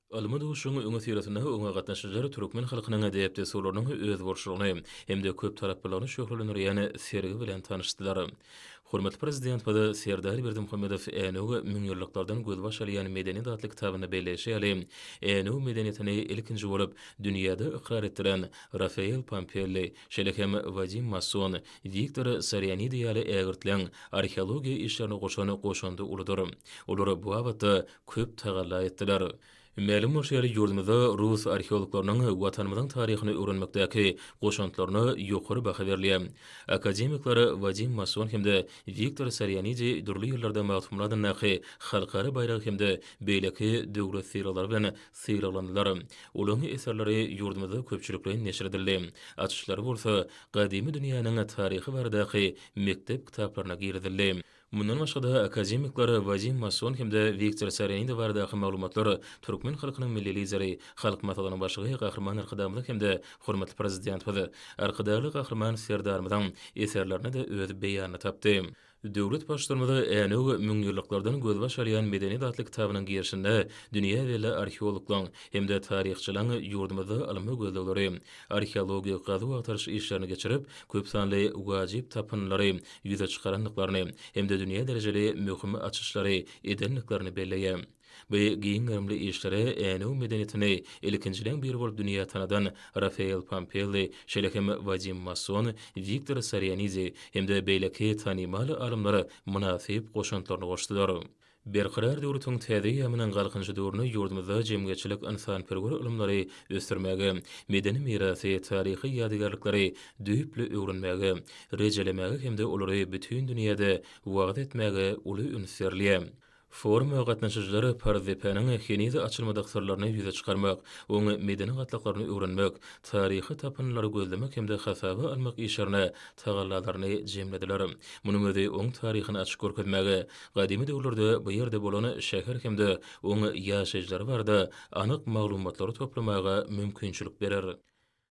Ylmy duşuşygyň öňüsyrasynda oňa gatnaşyjylar türkmen halkynyň däp-dessurlarynyň özboluşlygyny hem-de köptaraplylygyny şöhlelendirýän sergi bilen tanyşdylar. Hormatly Prezidentimiz Serdar Berdimuhamedow Änew müňýyllyklardan gözbaş alýan medeniýet atly kitabynda belleýşi ýaly, Änew medeniýetini ilkinji bolup dünýäde ykrar etdiren Rafael Pompelli, şeýle hem Wadim Masson, Wiktor Sarianidi ýaly ägirtleň arheologiýa işlerine goşan goşandy uludyr. Olar bu babatda köp tagalla etdiler. Mälim bolşy ýaly, ýurdumyzda rus arheologlarynyň Watanymyzyň taryhyny öwrenmekdäki goşantlaryna ýokary baha berilýär. Akademikler Wadim Masson hem-de Wiktor Sarianidi dürli ýyllarda Magtymguly adyndaky Halkara baýragy hem-de beýleki döwlet sylaglary bilen sylaglandylar. Olaryň eserleri ýurdumyzda köpçülikleýin neşir edildi. Açyşlary bolsa gadymy dünýäniň taryhy baradaky mekdep kitaplaryna girizildi. Mundan başga-da, akademikler Wadim Masson hem-de Wiktor Sarianidi baradaky maglumatlar türkmen halkynyň Milli Lideri, Halk Maslahatynyň Başlygy Gahryman Arkadagymyzyň hem-de hormatly Prezidentimiz Arkadagly Gahryman Serdarymyzyň eserlerinde-de öz beýanyny tapdy. Döwlet Baştutanymyz Änew müňýyllyklardan gözbaş alýan medeniýet atly kitabynyň girişinde dünýä belli arheologlaryň hem-de taryhçylaryň ýurdumyzda ylmy gözlegleri, arheologik gazuw-agtaryş işlerini geçirip, köpsanly wajyp tapyndylary ýüze çykarandyklaryny hem-de dünýä derejeli möhüm açyşlary edendiklerini belleýär. Bu giň gerimli işlere Änew medeniýetini ilkinjileň biri bolup dünýä tanadan Rafael Pompelli, şeýle hem Wadim Masson, Wiktor Sarianidi hem-de beýleki tanymal alymlar mynasyp goşantlaryny goşdular. Berkarar döwletiň täze eýýamynyň Galkynyşy döwründe ýurdumyzda jemgyýetçilik-ynsanperwer ylymlary ösdürmäge, medeni mirasy, taryhy ýadygärlikleri düýpli öwrenmäge, rejelemäge hem-de olary bütin dünýäde wagyz etmäge uly üns berilýär. Foruma gatnaşyjylar Parzdepäniň heniz açylmadyk syrlaryny ýüze çykarmak, oň medeni gatlaklaryny öwrenmek, taryhy tapyndylary gözlemek hem-de hasaba almak işlerine tagallalaryny jemlediler. Munuň özi oň taryhyny açyp görkezmäge, gadymy döwürlerde bu ýerde bolan şäher hem-de oň ýaşaýjylary barada anyk maglumatlary toplamaga mümkinçilik berer.